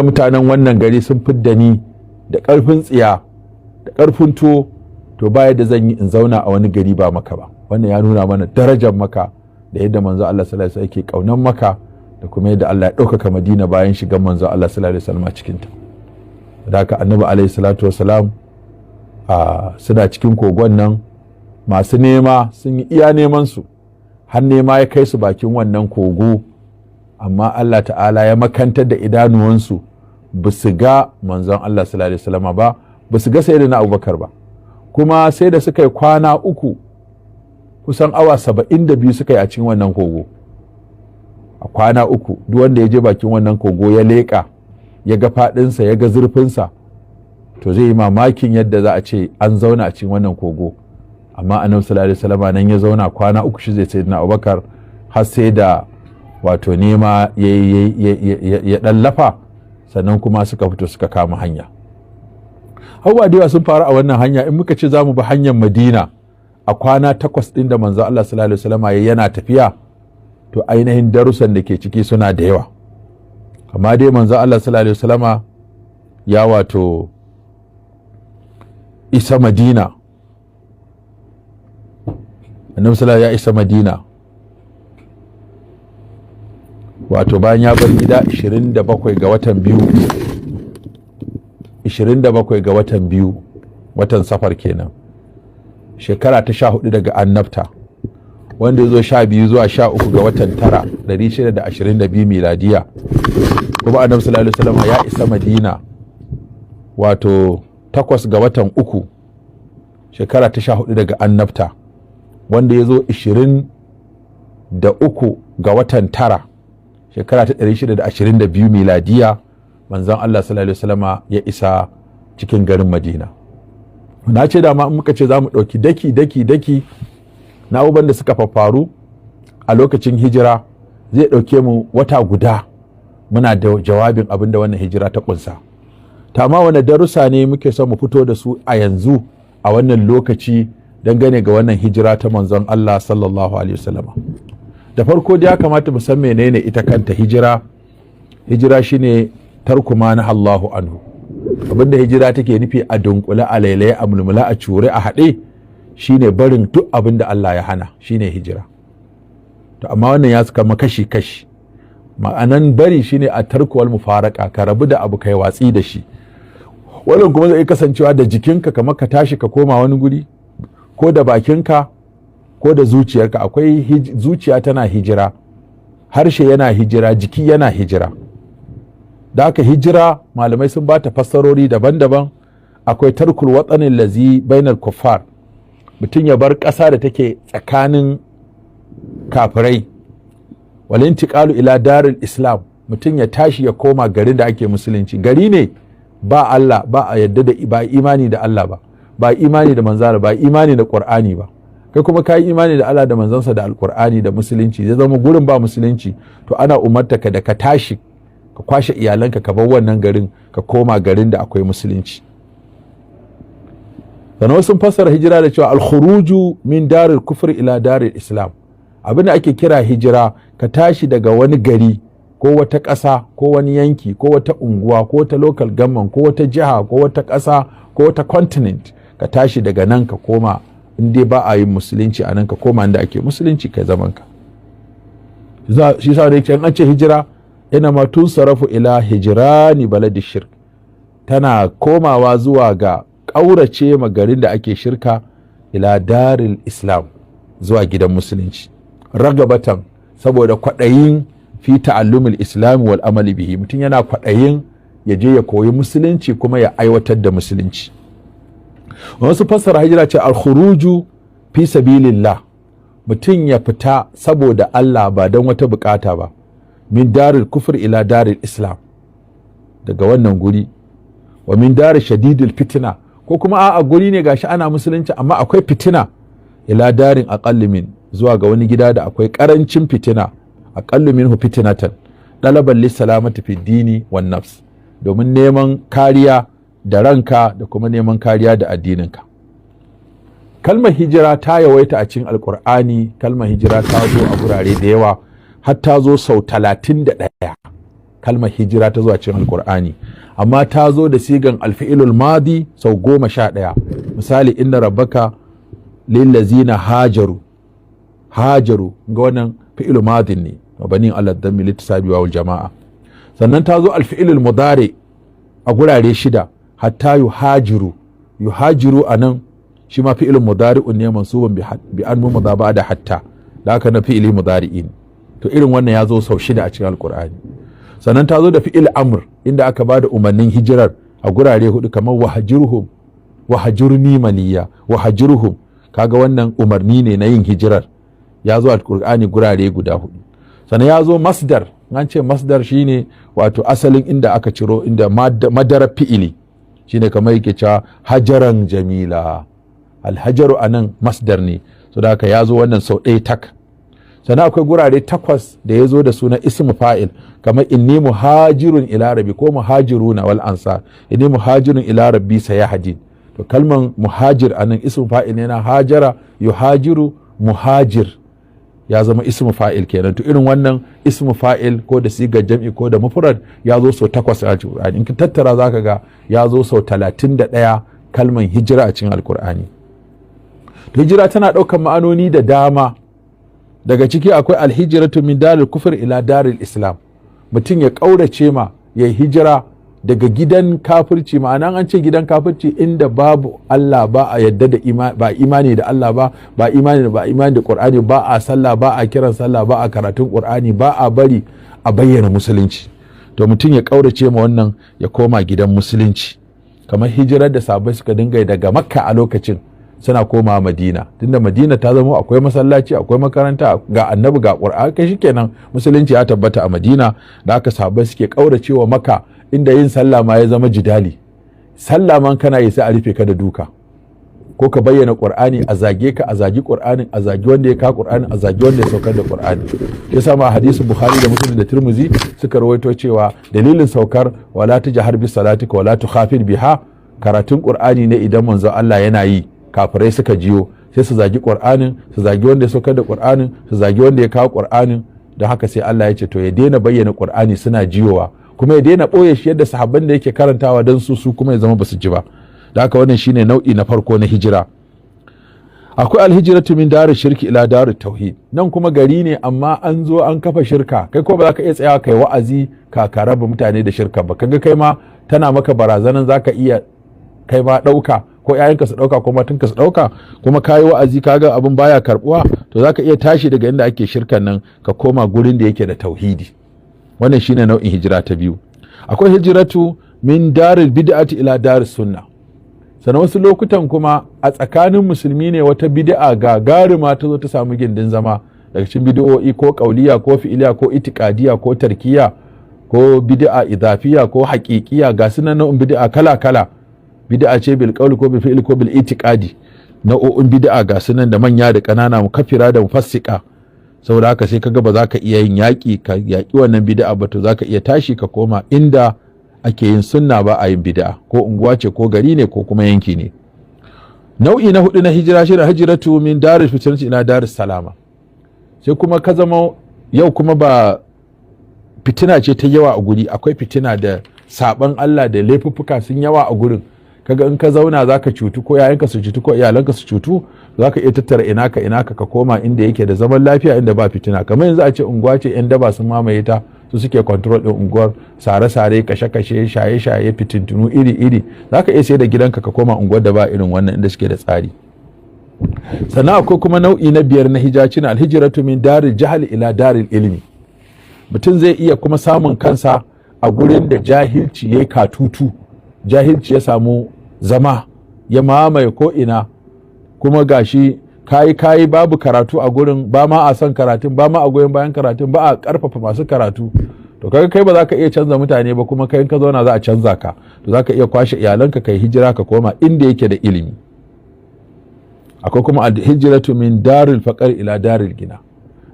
Mutanen wannan gari sun fidda ni da ƙarfin tsiya da ƙarfin tuwo, to ba yadda zan yi in zauna a wani gari ba Maka ba. Wannan ya nuna mana darajar Maka da yadda Manzo Allah sallallahu alaihi wasallam yake kaunan Maka, da kuma yadda Allah ya ɗaukaka Madina bayan shigan Manzo Allah sallallahu alaihi wasallam a cikin ta. Da haka Annabi alaihi salatu wasalam a suna cikin kogon nan, masu nema sun yi iya neman su, har nema ya kai su bakin wannan kogo, amma Allah Ta'ala ya makantar da idanuwansu, ba su ga Manzon Allah sallallahu alaihi wasallam ba, ba su ga Sayyidina Abubakar ba. Kuma sai da suka yi kwana 3, kusan awa 72 suka yi a cikin wannan kogo a kwana 3. Duk wanda ya je bakin wannan kogo ya leƙa, ya ga faɗinsa, ya ga zurfinsa, to zai yi mamakin yadda za a ce an zauna a cikin wannan kogo. Amma Annabi sallallahu alaihi wasallam nan ya zauna kwana 3 shi zai Sayyidina Abubakar, har sai da wato nema ya ɗan lafa, sannan kuma suka fito suka kama hanya. Abubuwa da yawa sun faru a wannan hanya. In muka ce za mu bi hanyar Madina a kwana 8 ɗin da Manzo Allah sallallahu alaihi wasallam yana tafiya, to ainihin darussan da ke ciki suna da yawa. Amma dai Manzo Allah sallallahu alaihi wasallama ya wato isa Madina. Annabi sallallahu ya isa Madina wato bayan ya bar gida 27 ga watan biyu, 27 ga watan biyu, watan Safar kenan, shekara ta 14 daga annabta, wanda ya zo 12 zuwa 13 ga watan tara 622 miladiya. Kuma Annabi sallallahu alaihi wasallam ya isa Madina wato 8 ga watan uku, shekara ta 14 daga annabta, wanda ya zo 23 ga watan tara, shekara ta 622 miladiya, Manzon Allah sallallahu alaihi wasallama ya isa cikin garin Madina. Na ce dama in muka ce za mu ɗauki daki daki daki na abubuwan da suka faffaru a lokacin hijira, zai ɗauke mu wata guda muna da jawabin abin da wannan hijira ta ƙunsa. Ta amma wani darussa ne muke son mu fito da su a yanzu, a wannan lokaci, dangane ga wannan hijira ta Manzon Allah sallallahu alaihi wasallama? Da farko dai ya kamata mu san menene ita kanta hijira. Hijira shine tarku ma Allahu anhu. Abinda hijira take nufi a dunkule, a lailaye, a mulmula, a cure, a haɗe, shine barin duk abin da Allah ya hana, shine hijira. To amma wannan ya kama kashi kashi. Ma'anan bari shine a tarkuwal mufaraka, ka rabu da abu, kai watsi da shi. Wannan kuma zai kasancewa da jikinka, kamar ka tashi ka koma wani guri, ko da bakinka, ko da zuciyarka. Akwai zuciya tana hijira, harshe yana hijira, jiki yana hijira. Da haka hijira malamai sun bata fassarori daban-daban. Akwai tarkul watsanin lazi bainar kuffar, mutum ya bar ƙasa da take tsakanin kafirai, walintiqalu ila daril islam, mutum ya tashi ya koma garin da ake musulunci. Gari ne ba Allah ba, a yadda da ba, imani da Allah ba, ba imani da manzara ba, imani da Qur'ani ba. Kai kuma ka yi imani da Allah da manzansa da Alqur'ani da musulunci, zai zama gurin ba musulunci, to ana umarta ka da ka tashi ka kwashe iyalanka, ka bar wannan garin, ka koma garin da akwai musulunci. Sannan sun fassara hijira da cewa alkhuruju min daril kufri ila daril islam. Abin da ake kira hijira, ka tashi daga wani gari ko wata ƙasa ko wani yanki ko wata unguwa ko wata local government ko wata jiha ko wata ƙasa ko wata continent, ka tashi daga nan ka koma in dai ba a yin musulunci a nan, ka koma inda ake musulunci kai zaman ka. Shi sa da yake an ce hijira ina ma tun sarafu ila hijrani baladi shirk, tana komawa zuwa ga ƙaurace ma garin da ake shirka, ila daril islam, zuwa gidan musulunci, ragabatan, saboda kwaɗayin, fi ta'allumil islam wal amali bihi, mutum yana kwaɗayin ya je ya koyi musulunci kuma ya aiwatar da musulunci. Wasu fassara hijira ce al-khuruju fi sabilillah, mutum ya fita saboda Allah ba don wata bukata ba, min daril kufr ila daril islam, daga wannan guri, wa min daril shadidil fitina, ko kuma a'a, guri ne gashi ana musulunci amma akwai fitina, ila darin aqalli min, zuwa ga wani gida da akwai karancin fitina, aqallu minhu fitnatan, dalaban lissalamati fi dini wan nafs, domin neman kariya da ranka da kuma neman kariya da addininka. Kalmar hijira ta yawaita a cikin Alkur'ani. Kalmar hijira ta zo a gurare da yawa, har ta zo sau 31. Kalmar hijira ta zuwa cikin Alkur'ani, amma ta zo da sigan alfi'ilul madi sau 11. Misali, inna rabbaka lillazina hajaru. Hajaru, ga wannan fi'il madin ne mabani ala dhammi littisabi wal jama'a. Sannan ta zo alfi'ilul mudari a gurare shida, hatta yuhajiru. Yuhajiru anan shi ma fi'ilun mudari'un ne mansubun bi an mudaba da hatta, da haka na fi'ili mudari'in. To irin wannan ya zo sau shida a cikin Alkur'ani. Sannan ta zo da fi'il amr, inda aka ba da umarnin hijirar, a gurare hudu, kamar wahajirhum, wahajurni maliya, wahajirhum. Kaga wannan umarni ne na yin hijirar, ya zo Alkur'ani gurare guda hudu. Sannan ya zo masdar. An ce masdar shine wato asalin inda aka ciro, inda madarar fi'ili shine, kamar yake cewa hajaran jamila. Alhajaru anan masdar ne, so da haka ya zo wannan sau ɗaya tak. Sannan akwai gurare takwas da ya zo da suna ismu fa'il, kamar inni muhajirun ila rabbi, ko muhajiruna wal ansar, inni muhajirun ila rabbi sayahdin. To kalman muhajir anan ismu fa'il ne na hajara yuhajiru muhajir, ya zama ismu fa'il kenan. To irin wannan ismu fa'il, ko da sigar jam'i ko da mufrad, ya zo sau takwas a Alƙur'ani. In ka tattara zaka ga ya zo sau 31 kalman hijira a cikin Alƙur'ani. To hijira tana ɗaukar ma'anoni da dama. Daga ciki akwai alhijratu min daril kufr ila daril islam, mutum ya ƙaurace ma, ya hijira daga gidan kafirci. Ma'ana, an ce gidan kafirci, inda babu Allah, ba a yadda da ba imani da Allah ba, ba imani da ba imani da Qur'ani, ba a sallah, ba a kiran sallah, ba a karatun Qur'ani, ba a bari a bayyana musulunci. To mutum ya ƙaurace ma wannan ya koma gidan musulunci, kamar hijirar da sahabbai suka dinga daga Makka a lokacin suna komawa Madina, tunda Madina ta zama akwai masallaci, akwai makaranta, ga Annabi, ga Qur'ani. Kai shikenan, musulunci ya tabbata a Madina. Da aka sahabbai suke kauracewa Makka, inda yin sallah ma ya zama jidali. Sallah man kana yi sai a rufe ka da duka, ko ka bayyana Qur'ani a zage ka, a zagi Qur'anin, a zagi wanda ya ka Qur'anin, a zagi wanda ya saukar da Qur'ani. Yasa ma hadisin Bukhari da Muslim da Tirmizi suka rawaito cewa dalilin saukar wala tajhar bi salatika wala tukhafir biha, karatun Qur'ani ne idan manzo Allah yana yi, kafirai suka jiyo, sai su zagi Qur'anin, su zagi wanda ya saukar da Qur'anin, su zagi wanda ya kawo Qur'anin. Don haka sai Allah ya ce to ya daina bayyana Qur'ani suna jiyowa, kuma ya daina ɓoye shi yadda sahabban da yake karantawa don su, su kuma ya zama basu ji ba. Da haka wannan shine nau'i na farko na hijira. Akwai alhijratu min dar shirki ila dar tauhid. Nan kuma gari ne amma an zo an kafa shirka, kai ko ba za ka iya tsayawa kai wa'azi ka raba mutane da shirka ba. Kaga kai ma tana maka barazanan zaka iya kai ma ɗauka, ko ƴaƴanka su ɗauka, ko matanka su ɗauka, kuma kayi wa'azi kaga abin baya karbuwa, to zaka iya tashi daga inda ake shirkan nan ka koma gurin da yake da tauhidi. Wannan shine nau'in hijira ta biyu. Akwai hijiratu min daril bid'ati ila daris sunna. Sannan wasu lokutan kuma a tsakanin musulmi ne wata bid'a gagaruma ta zo ta samu gindin zama, daga cikin bid'o'i ko kauliya ko fi'iliya ko itiqadiya ko tarkiya ko bid'a idafiya ko haƙiƙiya, ga sunan nau'in bid'a kala kala. Bid'a ce bil qawli ko bil fi'li ko bil itiqadi. Nau'o'in bid'a ga sunan da manya da ƙanana, mukaffira da mufassiqa. Saboda haka sai kaga ba za ka iya yin yaƙi ka yaƙi wannan bid'a ba, to za ka iya tashi ka koma inda ake yin sunna, ba a yin bid'a, ko unguwa ce ko gari ne ko kuma yanki ne. Nau'i na hudu na hijira shi da hijratu min daril fitnati ila daris salama. Sai kuma ka zama yau kuma ba fitina ce ta yawa a guri, akwai fitina da saban Allah da laifuffuka sun yawa a gurin, kaga in ka zauna zaka cutu, ko yayanka su cutu, ko iyalanka su cutu, zaka iya tattara inaka inaka ka koma inda yake da zaman lafiya, inda ba fitina. Kamar yanzu a ce unguwa ce yan daba sun mamaye ta, su suke control din unguwar, sare-sare, kashe-kashe, shaye-shaye, fitintunu iri-iri, zaka iya sai da gidanka ka koma unguwar da ba irin wannan, inda suke da tsari. Sannan akwai kuma nau'i na biyar na hijira, na alhijratu min daril jahal ila daril ilmi. Mutum zai iya kuma samun kansa a gurin da jahilci ya katutu, jahilci ya samu zama, ya mamaye ko ina, kuma gashi kayi kayi babu karatu a gurin, ba ma a son karatun, ba ma a goyon bayan karatun, ba a karfafa masu karatu. To kaga kai ba za ka iya canza mutane ba, kuma kai in ka zauna za a canza ka. To za ka iya kwashe iyalanka kai hijira ka koma inda yake da ilimi. Akwai kuma hijratu min daril faqar ila daril gina.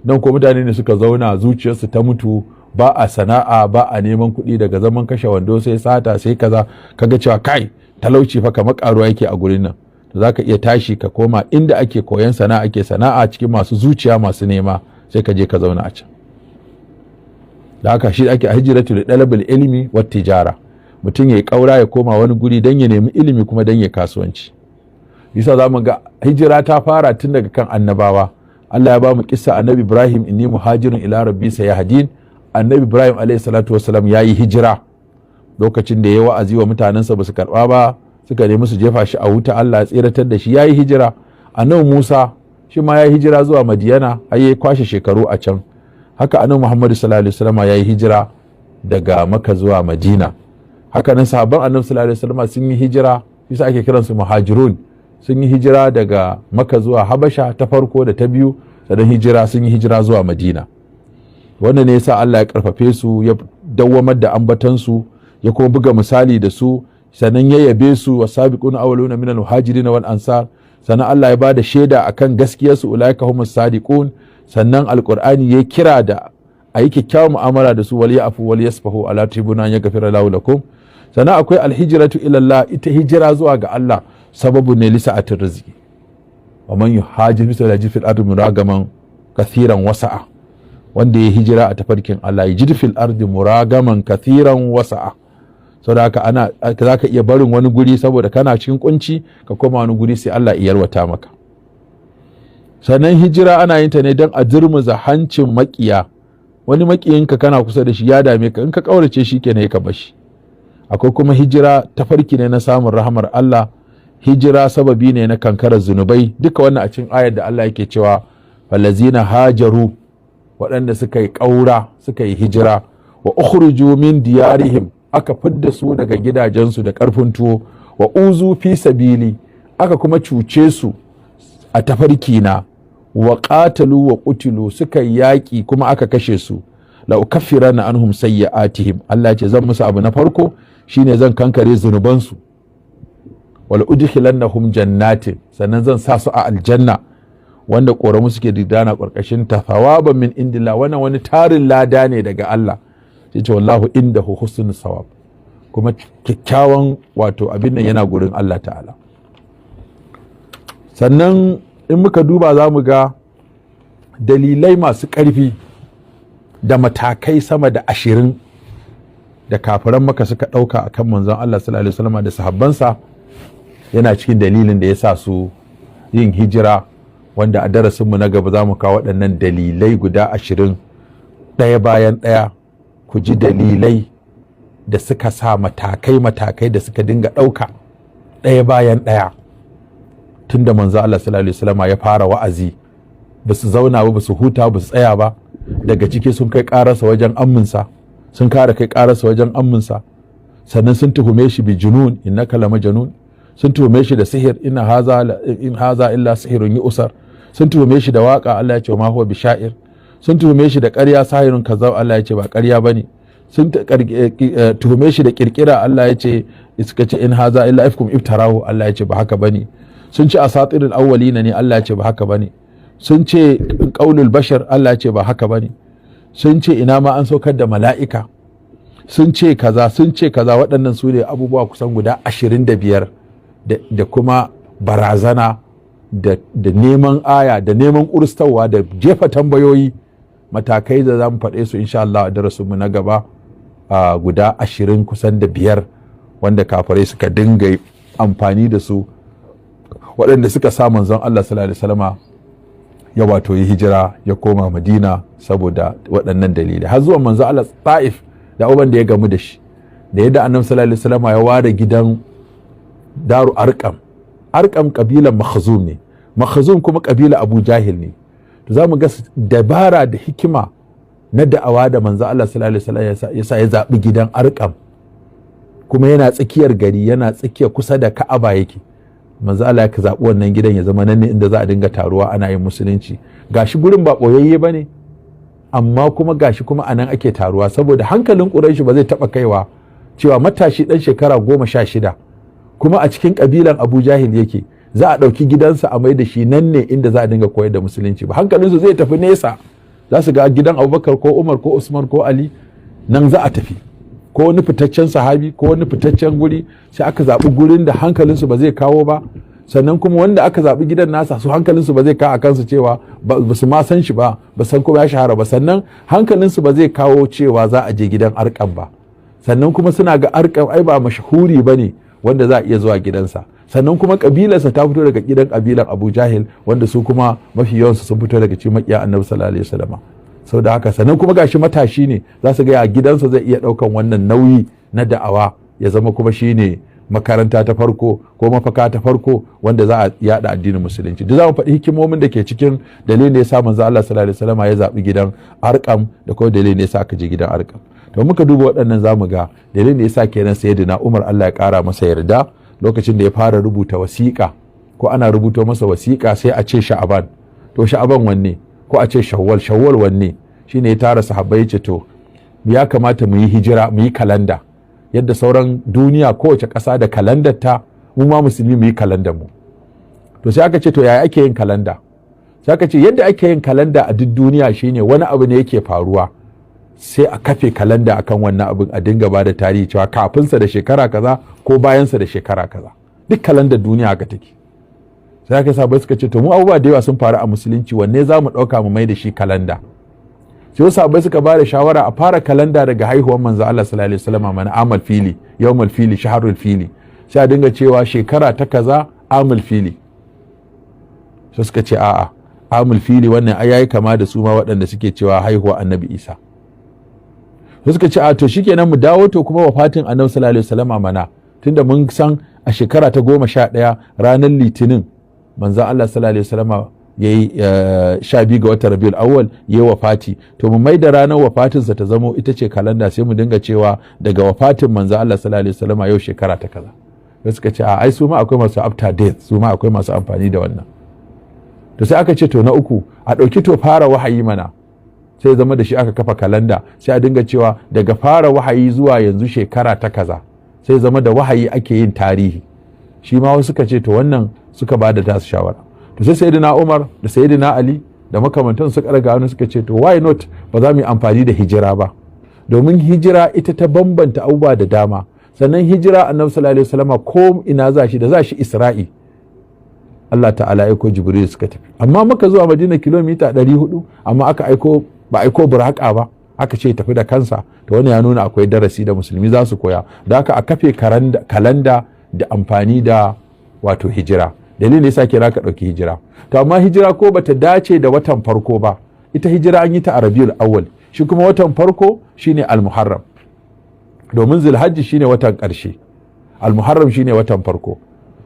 Nan ko mutane ne suka zauna, zuciyarsu ta mutu, ba a sana'a, ba a neman kuɗi, daga zaman kashe wando sai sata sai kaza. Kaga cewa kai, talauci fa kamar karuwa yake a gurin nan, to zaka iya tashi ka koma inda ake koyan sana'a, ake sana'a, cikin masu zuciya masu nema, sai ka je ka zauna a can. Da haka shi ake hijratu li talabil ilmi wat tijara. Mutum ya yi ƙaura ya koma wani guri don ya nemi ilimi kuma don ya kasuwanci. Bisa za mu ga hijira ta fara tun daga kan annabawa. Allah ya ba mu kissa Annabi Ibrahim: "Inni muhajirun ila rabbi sayahdin." Annabi Ibrahim alayhi salatu wassalam ya yi hijira lokacin da ya wa'azi wa mutanensa, ba su karba ba, suka nemi su jefa shi a wuta, Allah ya tseratar da shi, ya yi hijira. Annabi Musa shi ma ya yi hijira zuwa Madiyana, har ya kwashe shekaru a can. Haka Annabi Muhammadu sallallahu alaihi wasallam ya yi hijira daga Makka zuwa Madina. Haka nan sahabban Annabi sallallahu alaihi wasallam sun yi hijira, yasa ake kiransu muhajirun. Sun yi hijira daga Makka zuwa Habasha ta farko da ta biyu, sannan hijira sun yi hijira zuwa Madina. Wannan ne yasa Allah ya karfafe su, ya dawwamar da ambatansu, ya kuma buga misali da su, sannan ya yabe su: "Was-sabiquna awwaluna minal muhajirin wal ansar." Sannan Allah ya bada shaida akan gaskiyarsu: "Ulaika humus sadiqun." Sannan Alqur'ani ya kira da a yi kyakkyawan mu'amala da su: "Wal ya'fu wal yasfahu ala tuhibuna an yaghfira lahu lakum." Sannan akwai alhijratu ila Allah. Ita hijira zuwa ga Allah sababu ne lisa'atir rizqi: "Wa man yuhajir fi sabilillahi fil ardi muragaman kathiran wasa'a." Wanda ya hijira a tafarkin Allah, yajid fil ardi muragaman kathiran wasa'a. Saboda haka ana za ka iya barin wani guri saboda kana cikin kunci, ka koma wani guri, sai Allah ya yalwata maka. Sannan hijira ana yin ta ne don a durmuza hancin makiya. Wani makiyinka kana kusa da shi ya dame ka, in ka kaurace shi kenan ka bashi. Akwai kuma hijira tafarki ne na samun rahamar Allah. Hijira sababi ne na kankarar zunubai. Duka wannan a cikin ayar da Allah yake cewa "fallazina hajaru", waɗanda suka yi ƙaura, suka yi hijira, "wa ukhruju min diyarihim", aka fidda su daga gidajensu da ƙarfin tuwo, "wa uzu fi sabili", aka kuma cuce su a tafarki na, "wa qatalu wa qutilu", suka yaƙi kuma aka kashe su, "la ukaffiranna anhum sayyi'atihim", Allah ce zan musu abu na farko shine zan kankare zunubansu, "wal udkhilannahum jannatin", sannan zan sa su a aljanna wanda ƙoramu suke gudana ƙarƙashin ta, "thawaban min indillah", wannan wani tarin lada ne daga Allah. Sai ce "wallahu indahu husnul sawab", kuma kyakkyawan wato abin nan yana gurin Allah ta'ala. Sannan in muka duba za mu ga dalilai masu ƙarfi da matakai sama da 20 da kafiran Maka suka ɗauka a kan Manzon Allah sallallahu alaihi wasallam da sahabbansa, yana cikin dalilin da ya sa su yin hijira, wanda a darasinmu na gaba za mu kawo waɗannan dalilai guda 20 ɗaya bayan ɗaya, ku ji dalilai da suka sa matakai-matakai da suka dinga ɗauka ɗaya bayan ɗaya tun da Manzo Allah sallallahu alaihi wasallam ya fara wa'azi. Ba su zauna ba, ba su huta, ba su tsaya ba. Daga ciki sun kai ƙararsa wajen amminsa, sun kare kai ƙararsa wajen amminsa. Sannan sun tuhume shi bi junun, "innaka lamajnun". Sun tuhume shi da sihir, "inna haza in haza illa sihirun yu'sar". Sun tuhume shi da waka, Allah ya ce "ma huwa bisha'ir". Sun tuhume shi da ƙarya, "sahirun kazzab", Allah ya ce ba ƙarya bane. Sun tuhume shi da kirkira, Allah ya ce, suka ce "in haza illa ifkum iftarahu", Allah ya ce ba haka bane. Sun ce "asatirul awwalina" ne, Allah ya ce ba haka bane. Sun ce "qaulul bashar", Allah ya ce ba haka bane. Sun ce ina ma an saukar da mala'ika. Sun ce kaza, sun ce kaza. Waɗannan su ne abubuwa kusan guda 25 da kuma barazana da neman aya da neman ƙurustawa da jefa tambayoyi, matakai da za mu faɗe su insha Allah a darasinmu na gaba, guda 20 kusan da biyar wanda kafirai suka dinga amfani da su, waɗanda suka sa Manzon Allah sallallahu alaihi wasallama ya wato yi hijira ya koma Madina saboda waɗannan dalilai, har zuwa Manzon Allah Ta'if da uban da ya gamu da shi, da yadda Annabi sallallahu alaihi wasallama ya ware gidan Daru Arkam. Arkam kabilan Makhzum ne, Makhzum kuma kabila Abu Jahil ne. To za mu ga dabara da hikima na da'awa da Manzo Allah sallallahu alaihi wasallam ya sa ya zaɓi gidan Arkam, kuma yana tsakiyar gari, yana tsakiyar kusa da Ka'aba yake. Manzo Allah ya zaɓi wannan gidan ya zama nan ne inda za a dinga taruwa ana yin musulunci. Gashi gurin ba ɓoyayye ba ne, amma kuma gashi kuma anan ake taruwa, saboda hankalin Quraishi ba zai taɓa kaiwa cewa matashi ɗan shekara 16, kuma a cikin ƙabilan Abu Jahil yake, za a ɗauki gidansa a mai da shi nan ne inda za a dinga koyar da musulunci ba. Hankalinsu zai tafi nesa, za su ga gidan Abubakar ko Umar ko Usman ko Ali nan za a tafi, ko wani fitaccen sahabi ko wani fitaccen guri. Sai aka zaɓi gurin da hankalinsu ba zai kawo ba. Sannan kuma wanda aka zaɓi gidan nasa, su hankalinsu ba zai kawo a kansu cewa ba su ma san shi ba, ba san kuma ya shahara ba. Sannan hankalinsu ba zai kawo cewa za a je gidan Arkam ba. Sannan kuma suna ga Arkam ai ba mashahuri ba ne wanda za a iya zuwa gidansa. Sannan kuma kabilarsa ta fito daga gidan kabilar Abu Jahil, wanda su kuma mafi yawansu sun fito daga cikin makiya Annabi sallallahu alaihi wasallam. Sau da haka, sannan kuma gashi matashi ne, za su ga ya gidansa zai iya daukan wannan nauyi na da'awa, ya zama kuma shine makaranta ta farko ko mafaka ta farko wanda za a yada addinin Musulunci. Duk za mu faɗi hikimomin da ke cikin dalilin da ya sa Manzo Allah sallallahu alaihi wasallam ya zaɓi gidan Arkam da kuma dalilin da ya sa aka je gidan Arkam. To, muka duba waɗannan, za mu ga dalilin da ya sa kenan Sayyidina Umar, Allah ya ƙara masa yarda, lokacin da ya fara rubuta wasiƙa ko ana rubuto masa wasiƙa, sai a ce Sha'aban, to Sha'aban wanne? Ko a ce Shawwal, Shawwal wanne? Shine ya tara sahabbai ya ce, to ya kamata mu yi hijira, mu yi kalanda yadda sauran duniya kowace ƙasa da kalandar ta, mu ma Musulmi mu yi kalandar mu. To, sai aka ce, to yaya ake yin kalanda? Sai aka ce yadda ake yin kalanda a duk duniya shine wani abu ne yake faruwa, sai a kafe kalanda akan wannan abin, a dinga ba da tarihi cewa kafinsa da shekara kaza ko bayansa da shekara kaza. Duk kalandar duniya haka take. Sai aka sabai suka ce, to mu abubuwa da yawa sun faru a Musulunci, wanne za mu ɗauka mu mai da shi kalanda? Sai wasu sahabbai suka ba da shawara a fara kalanda daga haihuwar Manzo Allah sallallahu alaihi wasallam mana, amal fili, yawmal fili, shaharul fili, sai a dinga cewa shekara ta kaza, amul fili. Sai suka ce a'a, amul fili wannan ai yayi kama da su ma waɗanda suke cewa haihuwa Annabi Isa. Sai suka ce a to shikenan, mu dawo to kuma wafatin Annabi sallallahu alaihi wasallam mana, tunda mun san a shekara ta 11 ranar Litinin Manzon Allah sallallahu alaihi wasallam ya yi, 12 ga watan Rabiul Awwal ya yi wafati. To, mu mai da ranar wafatinsa ta zamo ita ce kalanda, sai mu dinga cewa daga wafatin Manzo Allah sallallahu alaihi wasallam yau shekara ta kaza. Sai suka ce a ai su ma akwai masu after death, su ma akwai masu amfani da wannan. To, sai aka ce to na uku, a ɗauki to fara wahayi mana, sai zama da shi aka kafa kalanda, sai a dinga cewa daga fara wahayi zuwa yanzu shekara ta kaza, sai zama da wahayi ake yin tarihi. Shi ma wasu suka ce to wannan, suka ba da tasu shawara. To, sai Sayyidina Umar da Sayyidina Ali da makamantan suka raga hannu suka ce, to why not ba za mu yi amfani da hijira ba? Domin hijira ita ta bambanta abubuwa da dama. Sannan hijira, Annabi sallallahu alaihi wasallama ko ina za shi, da za shi Isra'i, Allah ta'ala aiko Jibril suka tafi. Amma muka zuwa Madina kilomita 400, amma aka aiko, ba aiko buraka ba, aka ce tafi da kansa. To, wani ya nuna akwai darasi da Musulmi za su koya da haka a kafe kalanda da amfani da wato hijira. Dalilin yasa kira ka ɗauki hijira. To, amma hijira ko bata dace da watan farko ba. Ita hijira an yi ta a Rabiul Awwal, shi kuma watan farko shine Al-Muharram, domin Zulhajji shine watan ƙarshe, Al-Muharram shine watan farko.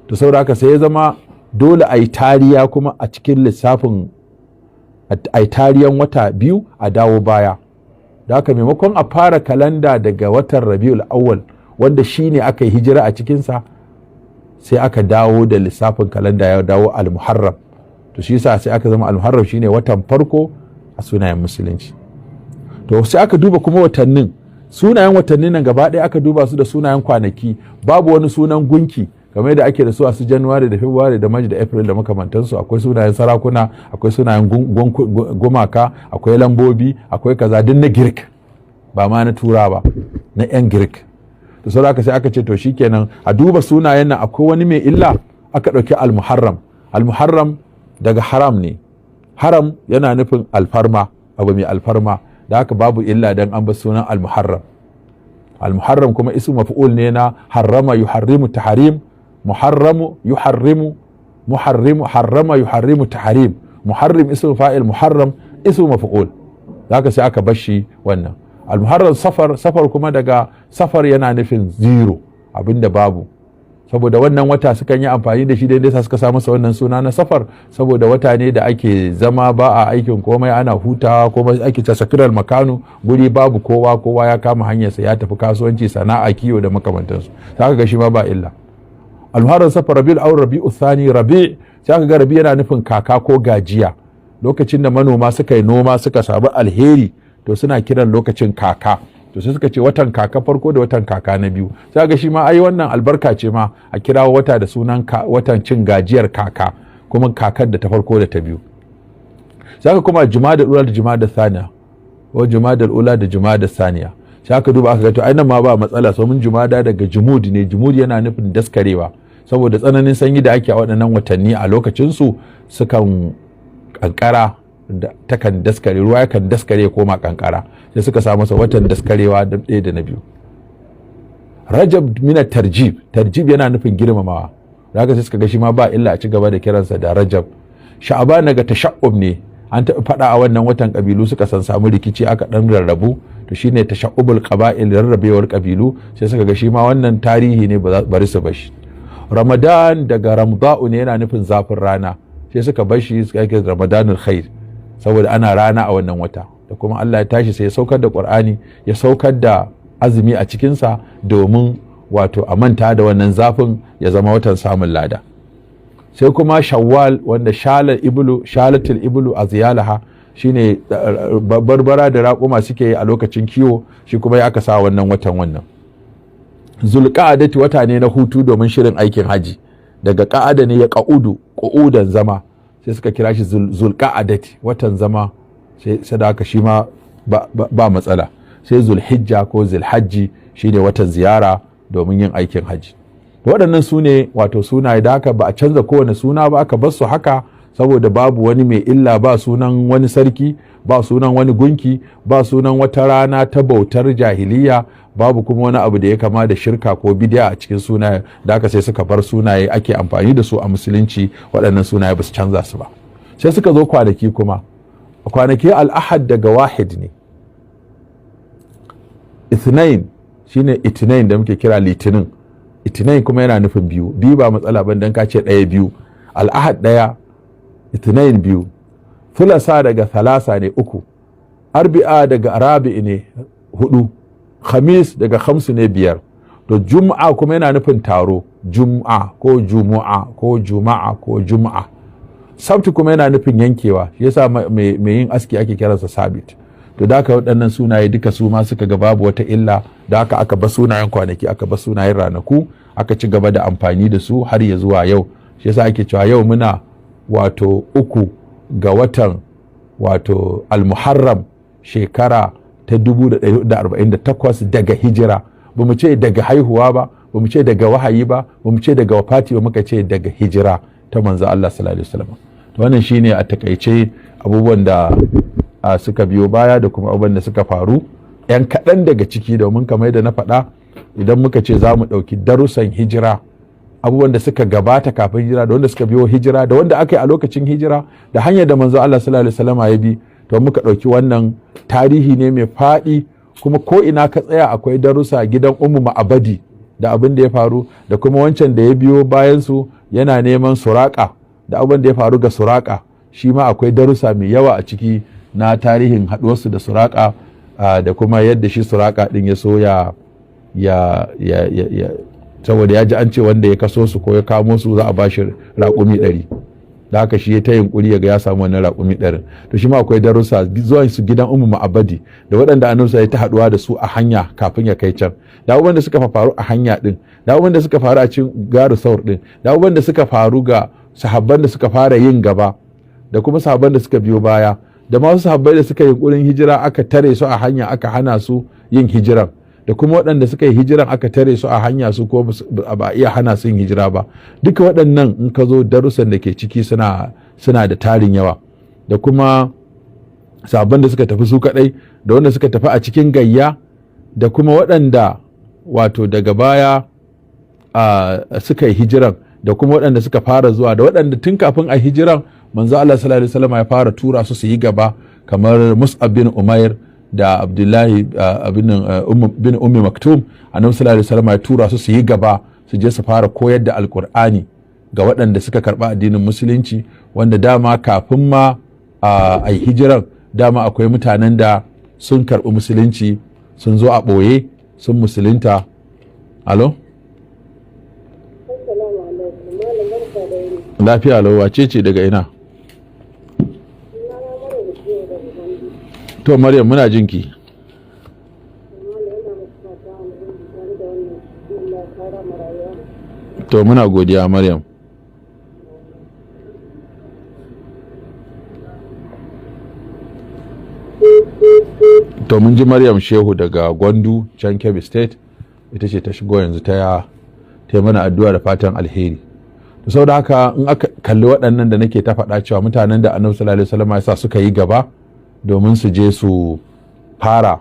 To, saboda haka sai ya zama dole a yi tariya kuma a cikin lissafin, a yi tariyan wata 2 a dawo baya. Da haka, maimakon a fara kalanda daga watan Rabiul Awwal, wanda shine aka yi hijira a cikinsa, sai aka dawo da lissafin kalanda ya dawo Al-Muharram. To, shi yasa sai aka zama Al-Muharram shine watan farko a sunayen Musulunci. To, sai aka duba kuma watannin, sunayen watannin nan gaba ɗaya aka duba su da sunayen kwanaki, babu wani sunan gunki kamar yadda ake da su a su January da February da March da April da makamantansu. Akwai sunayen sarakuna, akwai sunayen gumaka, akwai lambobi, akwai kaza, duk na Girk, ba ma na Tura ba, na 'yan Girk. To, sai aka sai aka ce to shikenan, a duba sunayen nan, akwai wani mai illa? Aka ɗauki Al-Muharram. Al-Muharram daga haram ne, haram yana nufin alfarma, abu mai alfarma. Da haka babu illa dan an bar sunan Al-Muharram. Al-Muharram kuma ismu maf'ul ne na harrama yuharrimu tahrim, muharramu yuharrimu, muharrimu, harrama yuharrimu tahrim, muharrim ismu fa'il, muharram ismu maf'ul. Da haka sai aka bar shi wannan Al-Muharram. Safar, Safar kuma daga safar, yana nufin zero, abinda babu. Saboda wannan wata sukan yi amfani da shi, daidai sa suka sa masa wannan suna na Safar, saboda wata ne da ake zama ba a aikin komai, ana hutawa, kuma ake ta safirar makanu, guri babu kowa, kowa ya kama hanyarsa ya tafi kasuwanci, sana'a, kiwo da makamantansu. Sai aka ga shi ma ba illa. Al-Muharram, Safar, Rabiul Awwal, Rabi'u Thani, Rabi'. Sai aka ga Rabi yana nufin kaka ko gajiya. Lokacin da manoma suka yi noma suka samu alheri, to suna kiran lokacin kaka. To, sai suka ce watan kaka farko da watan kaka na biyu. Sai ga shi ma ai wannan albarka ce ma a kirawo wata da sunan watan cin gajiyar kaka, kuma kakar da ta farko da ta biyu. Sai aka kuma Jumada Ula da Jumada Thaniya, ko Jumada Ula da Jumada Thaniya. Sai aka duba aka ga to ai nan ma ba matsala, so mun Jumada daga jumud ne, jumud yana nufin daskarewa. Saboda tsananin sanyi da ake a waɗannan watanni a lokacinsu, sukan kankara takan daskare, ruwa yakan daskare ya koma kankara, sai suka sa masa watan daskarewa da ɗaya da na biyu. Rajab mina tarjib, tarjib yana nufin girmamawa, da haka sai suka ga shi ma ba illa a ci gaba da kiransa da Rajab. Sha'aban daga tasha'ub ne, an taɓa faɗa a wannan watan, ƙabilu suka san samu rikici, aka ɗan rarrabu, to shine tasha'ubul qaba'il, rarrabewar ƙabilu. Sai suka ga shi ma wannan tarihi ne, bari su bashi. Ramadan daga ramda'u ne, yana nufin zafin rana, sai suka bashi, suka yake Ramadanul khair, saboda ana rana a wannan wata. Da kuma Allah ya tashi sai ya saukar da Qur'ani, ya saukar da azumi a cikinsa, domin wato a manta da wannan zafin, ya zama watan samun lada. Sai kuma Shawwal, wanda shalar ibulu, shalatul ibulu a ziyalaha, shine barbara da raƙuma suke yi a lokacin kiwo, shi kuma ya aka sa wannan watan. Wannan Zulqa'adati wata ne na hutu domin shirin aikin haji, daga ƙa'ada ne ya ƙa'udu qu'udan, zama, sai suka kira shi Zulqa'adati, watan zama. Sai da haka shi ma ba matsala. Sai Zulhijja ko Zulhajji, shine watan ziyara domin yin aikin haji. Waɗannan su ne wato sunaye, da haka ba a canza kowane suna ba, aka bar su haka, saboda babu wani mai illa, ba sunan wani sarki, ba sunan wani gunki, ba sunan wata rana ta bautar jahiliya, babu kuma wani abu da ya kama da shirka ko bidiya a cikin sunaye. Da aka sai suka bar sunaye ake amfani da su a musulunci. Waɗannan sunaye ba su canza su ba. Sai suka zo kwanaki kuma. Kwanaki, Al'ahad daga wahid ne, Ithnain shine Itinain da muke kira Litinin. Itinain kuma yana nufin biyu. Biyu ba matsala ban dan ka ce ɗaya, biyu. Al'ahad ɗaya, Itinain biyu. Thulasa daga thalasa ne, uku. Arbi'a daga rabi'i ne, hudu. Khamis daga khamsu ne, biyar. To Juma'a kuma yana nufin taro, Juma'a ko Jumu'a ko Juma'a ko Juma'a. Sabti kuma yana nufin yankewa, shi yasa mai yin aski ake kiransa Sabit. To da haka waɗannan sunaye duka su ma suka ga babu wata illa, da haka aka ba sunayen kwanaki, aka ba sunayen ranaku, aka ci gaba da amfani da su har ya zuwa yau. Shi yasa ake cewa yau muna wato 3 ga watan wato Almuharram, shekara ta 1448 daga hijira. Ba mu ce daga haihuwa ba, ba mu ce daga wahayi ba, ba mu ce daga wafati ba, muka ce daga hijira ta manzo Allah sallallahu alaihi wasallam. To wannan shine a takaice abubuwan da suka biyo baya da kuma abubuwan da suka faru, yan kaɗan daga ciki, domin kamar yadda na faɗa, idan muka ce za mu ɗauki darussan hijira, abubuwan da suka gabata kafin hijira, da wanda suka biyo hijira, da wanda aka yi a lokacin hijira, da hanyar da manzo Allah sallallahu alaihi wasallam ya bi, to muka ɗauki wannan tarihi ne mai faɗi. Kuma ko ina ka tsaya akwai darussa: gidan Ummu Ma'abadi da abin da ya faru, da kuma wancan da ya biyo bayan su yana neman Suraka, da abin da ya faru ga Suraka, shi ma akwai darussa mai yawa a ciki na tarihin haɗuwarsu da Suraka, da kuma yadda shi Suraka ɗin ya so ya saboda ya ji an ce wanda ya kaso su ko ya kamo su za a ba shi raƙumi 100, da haka shi ya ta yunkuri ya ga ya samu wannan raƙumi 100. To shi ma akwai darussa, zuwan su gidan Ummu Ma'abadi, da waɗanda annabi ya ta haɗuwa da su a hanya kafin ya kai can, da abubuwan da suka faru a hanya din, da abubuwan da suka faru a cikin garu Saur din, da abubuwan da suka faru ga sahabban da suka fara yin gaba, da kuma sahabban da suka biyo baya, da masu sahabbai da suka yi yunkurin hijira aka tare su a hanya, aka hana su yin hijiran, da kuma waɗanda suka yi hijiran aka tare su a hanya, su ko ba iya hana su yin hijira ba. Duka waɗannan in ka zo darussan da ke ciki suna da tarin yawa, da kuma sabon da suka tafi su kaɗai, da wanda suka tafi a cikin gayya, da kuma waɗanda wato daga baya suka yi hijiran, da kuma waɗanda suka fara zuwa, da waɗanda tun kafin a hijiran manzo Allah sallallahu alaihi wasallam ya fara tura su su yi gaba, kamar Mus'ab bin Umair da Abdullahi bin Ummi Maktum. Annabi sallallahu alaihi wasallam ya tura su su yi gaba, su je su fara koyar da Alkur'ani ga waɗanda suka karɓa addinin musulunci, wanda dama kafin ma a yi hijiran dama akwai mutanen da sun karɓi musulunci, sun zo a ɓoye sun musulunta. Alo? Assalamu alaikum. Malam, barka da wuni. Lafiya lau. Wace ce, daga ina? Sunana Maryam Shehu daga Gombe. To Maryam, muna jinki. Malam, ina muku fata alheri tare da wannan Allah ya kara ma rayuwa. To muna godiya, Maryam. To mun ji Maryam Shehu daga Gwandu can Kebbi State, ita ce ta shigo yanzu ta Ta mana addu'a da fatan alheri. To, saboda haka in aka kalli waɗannan da nake ta faɗa cewa mutanen da Annabi sallallahu alaihi wasallam ya sa suka yi gaba domin su je su fara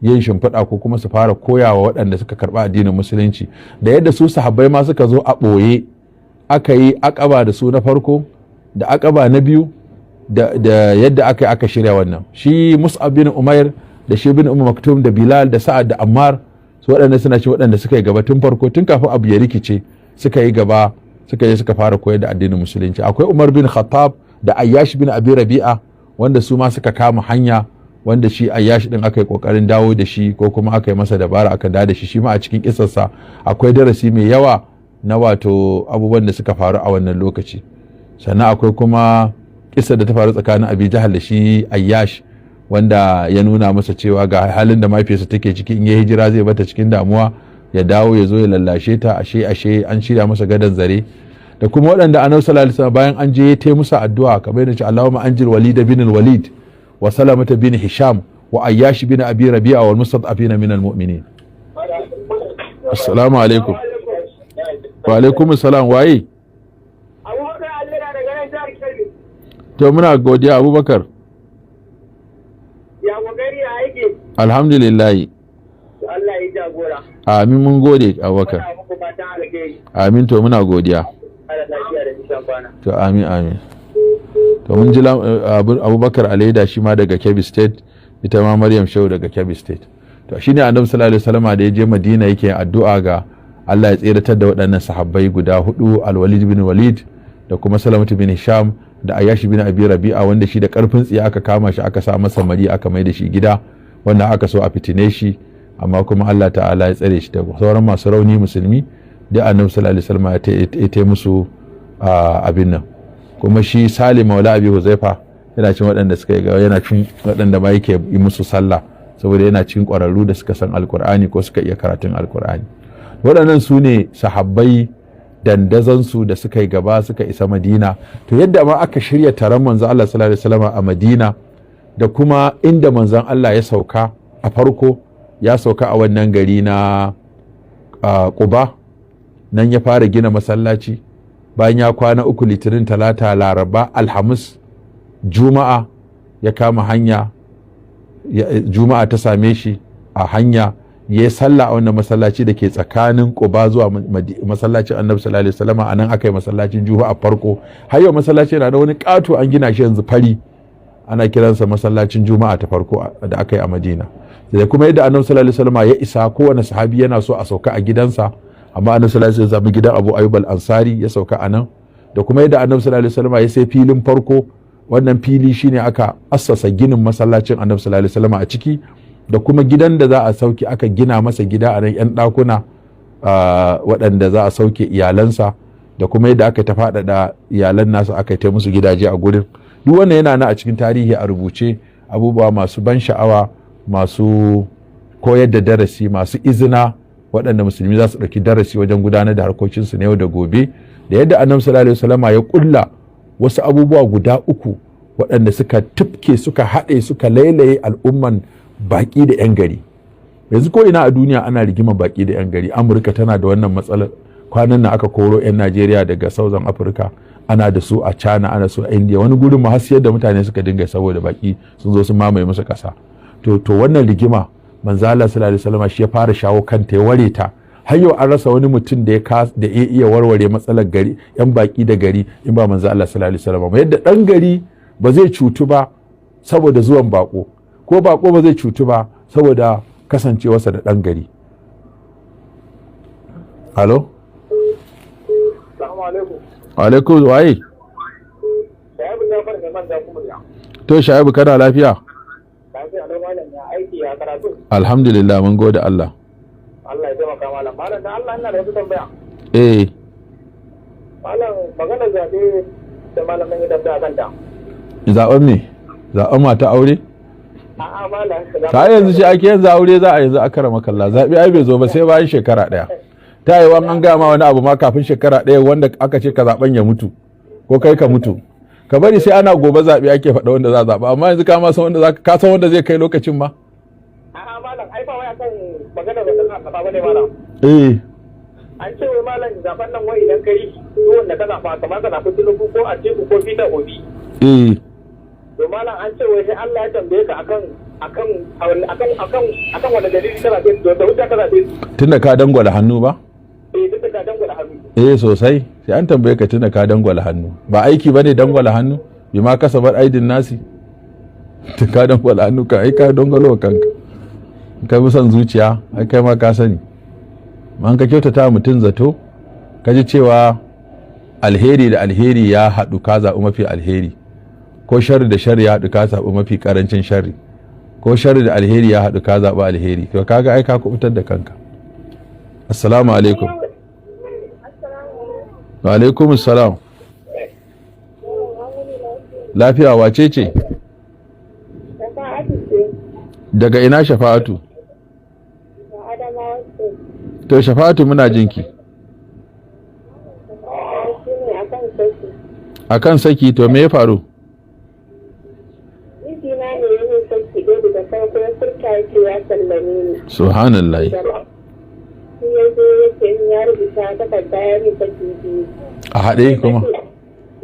yin shimfiɗa ko kuma su fara koyawa waɗanda suka karɓi addinin Musulunci, da yadda su sahabbai ma suka zo a ɓoye aka yi akaba da su na farko da akaba na biyu, da yadda aka yi aka shirya wannan, shi Mus'ab bin Umair da shi bin Umm Maktum da Bilal da Sa'ad da Ammar, su waɗanda suna ci waɗanda suka yi gaba tun farko, tun kafin abu ya rikice, suka yi gaba, suka je suka fara koyar da addinin Musulunci. Akwai Umar bin Khattab da Ayyash bin Abi Rabi'a, wanda su ma suka kama hanya, wanda shi Ayyash din aka yi kokarin dawo da shi ko kuma aka yi masa dabara aka dawo da shi. Shi ma a cikin kisarsa akwai darasi mai yawa na wato abubuwan da suka faru a wannan lokaci. Sannan akwai kuma kisar da ta faru tsakanin Abi Jahal da shi Ayyash, wanda ya nuna masa cewa ga halin da mahaifiyarsa take ciki, in ya hijira zai bata cikin damuwa, ya dawo ya zo ya lallashe ta, ashe an shirya masa gadan zare. Da kuma waɗanda Annabi sallallahu alaihi wasallam bayan an je ya tai musu addu'a, kamar yadda ce: "Allahumma anjil Walid bin Walid wa Salamata bin Hisham wa Ayyash bin Abi Rabi'a wal mustad'afina min al mu'minin." Assalamu alaikum. Wa alaikum assalam. Waye? Abubakar Allura daga nan jihar Kebbi. To, muna godiya, Abubakar. Ya kokari, ya aiki? Alhamdulillah. Allah ya jagora. Amin, mun gode, Abubakar. Muna muku fatan alheri. Amin, to muna godiya. Allah lafiya da nisan kwana. To, amin amin. To, mun ji Abubakar Aleda, shi ma daga Kebbi State, ita ma Maryam Shehu daga Kebbi State. To, shine Annabi sallallahu alaihi wasallam da ya je Madina yake addu'a ga Allah ya tseratar da waɗannan sahabbai guda hudu, Al-Walid bin Walid da kuma Salamatu bin Hisham da Ayyash bin Abi Rabi'a, wanda shi da karfin tsiya aka kama shi, aka sa masa mari, aka mai da shi gida, wanda aka so a fitine shi, amma kuma Allah ta'ala ya tsare shi, da sauran masu rauni musulmi da Annabi sallallahu alaihi wasallam ya ta musu abin nan. Kuma shi Salim Maula Abi Huzaifa yana cin waɗanda suka yi, yana cin waɗanda ma yake yi musu sallah, saboda yana cikin ƙwararru da suka san Alkur'ani ko suka iya karatun Alkur'ani. Waɗannan su ne sahabbai, dandazansu da suka yi gaba suka isa Madina. To, yadda ma aka shirya taron Manzon Allah sallallahu alaihi wasallam a Madina, da kuma inda Manzon Allah ya sauka a farko, ya sauka a wannan gari na Quba, nan ya fara gina masallaci. Bayan ya kwana 3, Litinin, Talata, Laraba, Alhamis, Juma'a, ya kama hanya. Juma'a ta same shi a hanya, ya yi sallah a wannan masallaci da ke tsakanin Quba zuwa masallacin Annabi sallallahu alaihi wasallam. A nan aka yi masallacin Juma'a farko. Har yau masallaci yana da wani ƙato, an gina shi yanzu fari, ana kiransa masallacin Juma'a ta farko da aka yi a Madina. Da kuma yadda Annabi sallallahu alaihi wasallam ya isa, kowane sahabi yana so a sauka a gidansa, amma Annabi sallallahu alaihi wasallam gidan Abu Ayyub al-Ansari ya sauka a nan. Da kuma yadda Annabi sallallahu alaihi wasallam ya sai filin farko, wannan fili shine aka assasa ginin masallacin Annabi sallallahu alaihi wasallam a ciki, da kuma gidan da za a sauke, aka gina masa gida a nan, yan ɗakuna waɗanda za a sauke iyalansa, da kuma yadda aka ta faɗaɗa iyalan nasu, aka yi musu gidaje a gurin. Duk wannan yana nan a cikin tarihi a rubuce, abubuwa masu ban sha'awa, masu koyar da darasi, masu izina, waɗanda musulmi za su ɗauki darasi wajen gudanar da harkokinsu na yau da gobe. Da yadda Annabi sallallahu alaihi wasallama ya ƙulla wasu abubuwa guda uku waɗanda suka tufke, suka haɗe, suka lailaye al'umman baƙi da 'yan gari. Yanzu ko ina a duniya ana rigima baƙi da 'yan gari. Amurka tana da wannan matsalar, kwanan nan aka koro 'yan Najeriya daga Southern Africa, ana da su a China, ana su a India, wani gurin ma har siyar da mutane suka dinga saboda baƙi sun zo sun mamaye musu ƙasa. To, wannan rigima Manzo Allah sallallahu alaihi wasallam shi ya fara shawo kanta, ya ware ta. Har yau an rasa wani mutum da ya da ya iya warware matsalar gari, yan baki da gari, in ba Manzo Allah sallallahu alaihi wasallam. Yadda dan gari ba zai cutu ba saboda zuwan bako, ko bako ba zai cutu ba saboda kasancewarsa da dan gari. Halo. Assalamu alaikum. Alaikum. Waye? Shaibu Jafar mai manja kuma ya. To, Shaibu, kana lafiya? Lafiya lau malam, ya aiki, ya karatu? Alhamdulillah, mun gode Allah. Allah ya taimaka malam. Malam, dan Allah ina da wata tambaya. Eh. Malam, maganar zaɓe da malamin ya tambaya kanta. Zaben me? Zaben mata aure? A'a malam. Ta yanzu shi ake yanzu aure za a yanzu aka rama kalla, zaɓe ai bai zo ba sai bayan shekara ɗaya. Ta yi an gaya ma wani abu ma kafin shekara ɗaya, wanda aka ce ka zaɓen ya mutu ko kai ka mutu. Ka bari sai ana gobe zaɓe ake faɗa wanda za a zaɓa, amma yanzu ka ma san wanda za ka san wanda zai kai lokacin ma. A'a malam, ai ba wai akan maganar wanda za a zaɓa bane malam. Eh. An ce wai malam malam zaben nan wai idan kai duk wanda ka zaɓa, kamar ka zaɓi Tinubu ko Atiku ko Peter Obi. To malam, an ce wai sai Allah ya tambaye ka akan wani dalili ka zaɓe su, da hujja ka zaɓe su. Tunda ka dangwala hannu ba? Eh, duk da ka dangwala hannu. Eh sosai, sai an tambaye ka tunda ka dangwala hannu. Ba aiki bane dangwala hannu, بما كسبت أيدي الناس. Tun ka dangwala hannu ka ai ka dangwalo wa kanka. In ka bi son zuciya, ai kai ma ka sani. Ma ka kyautata wa mutum zato, ka ji cewa alheri da alheri ya haɗu, ka zaɓi mafi alheri, ko sharri da sharri ya haɗu, ka zaɓi mafi ƙarancin sharri, ko sharri da alheri ya haɗu, ka zaɓi alheri, to kaga ai ka kubutar da kanka. Assalamu alaikum. Wa alaikum salam. Lafiya, wace ce? Shafa'atu ce. Daga ina, Shafa'atu? Da Adamawa State. To Shafa'atu, muna jinki. Shi ne akan saki. Akan saki, to me ya faru? Mijina ne ya yi saki ɗaya, daga farko ya furta ya ce ya sallame ni. Subhanallah. Sai ya zo ya ce min ya rubuta takarda ya min saki biyu. A haɗe kuma?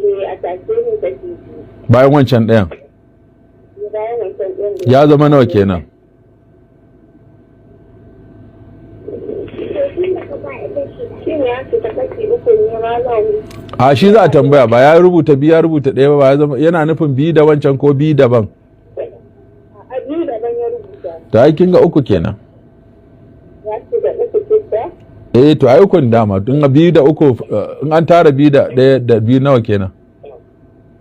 Eh, a take min saki biyu. Bayan wancan ɗayan? Bayan wancan ɗayan da Ya zama nawa kenan? Shi ne ya ce ta saki uku ne, malam. A shi za a tambaya, ba ya rubuta biyu, ya rubuta ɗaya ba, ya zama yana nufin biyu da wancan ko biyu daban? A biyu daban ya rubuta. To ai kin ga uku kenan. Ya ce da uku ce. Eh, to ai ukun dama, tun biyu da uku, in an tara biyu da ɗaya da biyu, nawa kenan?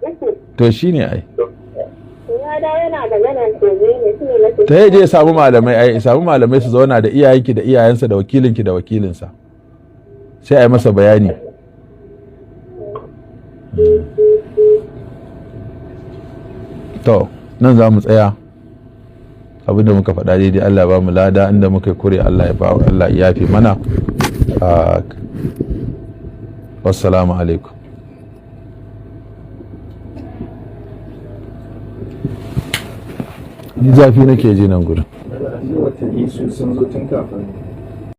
Uku. To shine ai. To ya dawo yana maganan kome ne, shi ne nake. Ta je ya samu malamai, ai samu malamai su zauna da iyayenki da iyayensa da wakilinki da wakilinsa, sai a yi masa bayani. To nan za mu tsaya. Abinda muka faɗa daidai, Allah ba mu lada. Inda muka yi kure, Allah ya ba Allah ya yafe mana. Wassalamu alaikum. Ni zafi nake ji nan gurin. Watanni su sun zo tun kafin.